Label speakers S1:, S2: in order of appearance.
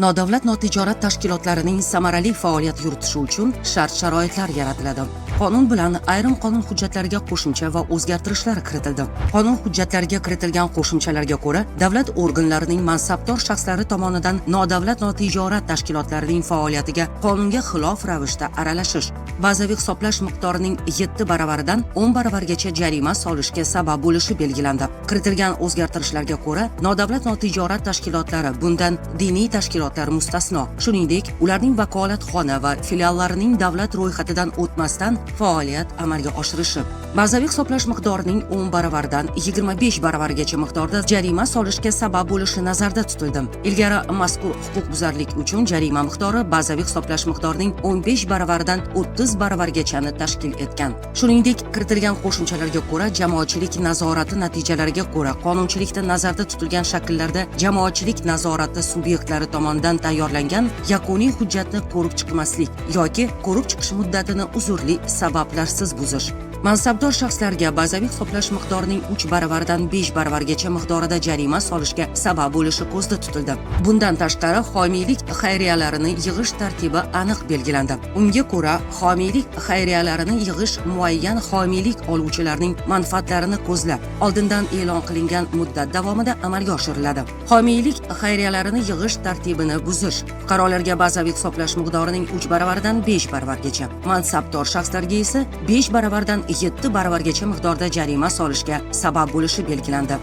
S1: Nodavlat notijorat tashkilotlarining samarali faoliyat yuritishi uchun shart-sharoitlar yaratiladi. Qonun bilan ayrim qonun hujjatlariga qo'shimcha va o'zgartirishlar kiritildi. Qonun hujjatlariga kiritilgan qo'shimchalarga ko'ra, davlat organlarining mansabdor shaxslari tomonidan nodavlat notijorat tashkilotlarining faoliyatiga qonunga xilof ravishda aralashish bazaviy hisoblash miqdorining 7 baravaridan 10 baravargacha jarima solishga sabab bo'lishi belgilandi. Kiritilgan o'zgartirishlarga ko'ra, nodavlat notijorat tashkilotlari, bundan diniy tashkilotlar mustasno, shuningdek, ularning vakolatxona va filiallarining davlat ro'yxatidan o'tmasdan faoliyat amalga oshirishi bazaviy hisoblash miqdorining 10 baravardan 25 baravargacha miqdorda jarima solishga sabab bo'lishi nazarda tutildi. Ilgari mazkur huquqbuzarlik uchun jarima miqdori bazaviy hisoblash miqdorining 15 baravaridan 30 baravargachani tashkil etgan. Shuningdek, kiritilgan qo'shimchalarga ko'ra, jamoatchilik nazorati natijalariga ko'ra qonunchilikda nazarda tutilgan shakllarda jamoatchilik nazorati subyektlari tomonidan tayyorlangan yakuniy hujjatni ko'rib chiqmaslik yoki ko'rib chiqish muddatini uzrli sabablarsiz buzish mansabdor shaxslarga bazaviy hisoblash miqdorining 3 baravaridan 5 baravargacha miqdorida jarima solishga sabab bo'lishi ko'zda tutildi. Bundan tashqari, homiylik xayriyalarini yig'ish tartibi aniq belgilandi. Unga ko'ra, homiylik xayriyalarini yig'ish muayyan homiylik oluvchilarning manfaatlarini ko'zlab, oldindan e'lon qilingan muddat davomida amalga oshiriladi. Homiylik xayriyalarini yig'ish tartibini buzish fuqarolarga bazaviy hisoblash miqdorining 3 baravaridan 5 baravargacha, mansabdor shaxslarga esa 5 baravardan 7 baravargacha miqdorda jarima solishga sabab bo'lishi belgilandi.